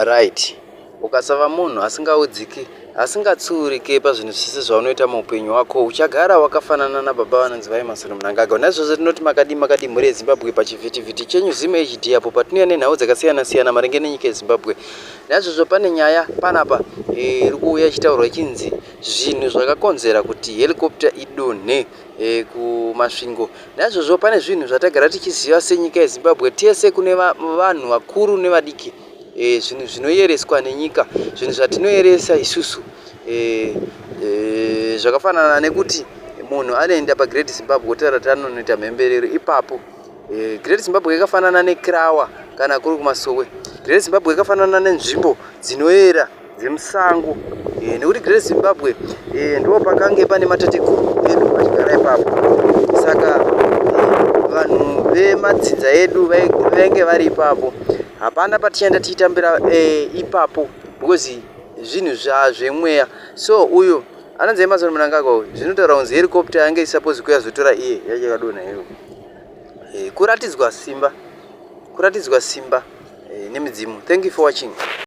Right. Ukasava munhu asingaudziki, asingatsuurike pazvinhu zvese zvaunoita muupenyu hwako, uchagara wakafanana nababa vanonzi VaEmmerson Mnangagwa. Naizvozvo tinoti makadii makadii mhuri yeZimbabwe pachivhitivhiti chenyu Zim HD apo patinouya nenhau dzakasiyana-siyana maringe nenyika yeZimbabwe. Naizvozvo pane nyaya panapa eh, iri kuuya ichitaurwa ichinzi zvinhu zvakakonzera kuti helicopter idonhe e, kuMasvingo. Naizvozvo pane zvinhu zvatagara tichiziva senyika yeZimbabwe tese kune vanhu vakuru nevadiki e, zvinhu zvinoyereswa nenyika, zvinhu zvatinoyeresa isusu e, e, zvakafanana nekuti munhu anoenda paGreat Zimbabwe otaura kuti anonoita mhemberero ipapo. E, Great Zimbabwe yakafanana neKrawa kana kuri kuMasowe. Great Zimbabwe yakafanana nenzvimbo dzinoyera dzemusango e, nekuti Great Zimbabwe e, ndipo pakange pane matateguru edu achigara ipapo. Saka e, vanhu vemadzinza edu vainge vari ipapo, hapana patichaenda tichitambira e, ipapo because zvinhu zvemweya. So uyu anonzi Emmerson Mnangagwa uyu, zvinotaura kunzi helicopter yange isupposed kuyazotora iye yacho yakadonha iyo. E, kuratidzwa simba, kuratidzwa simba e, nemidzimu. Thank you for watching.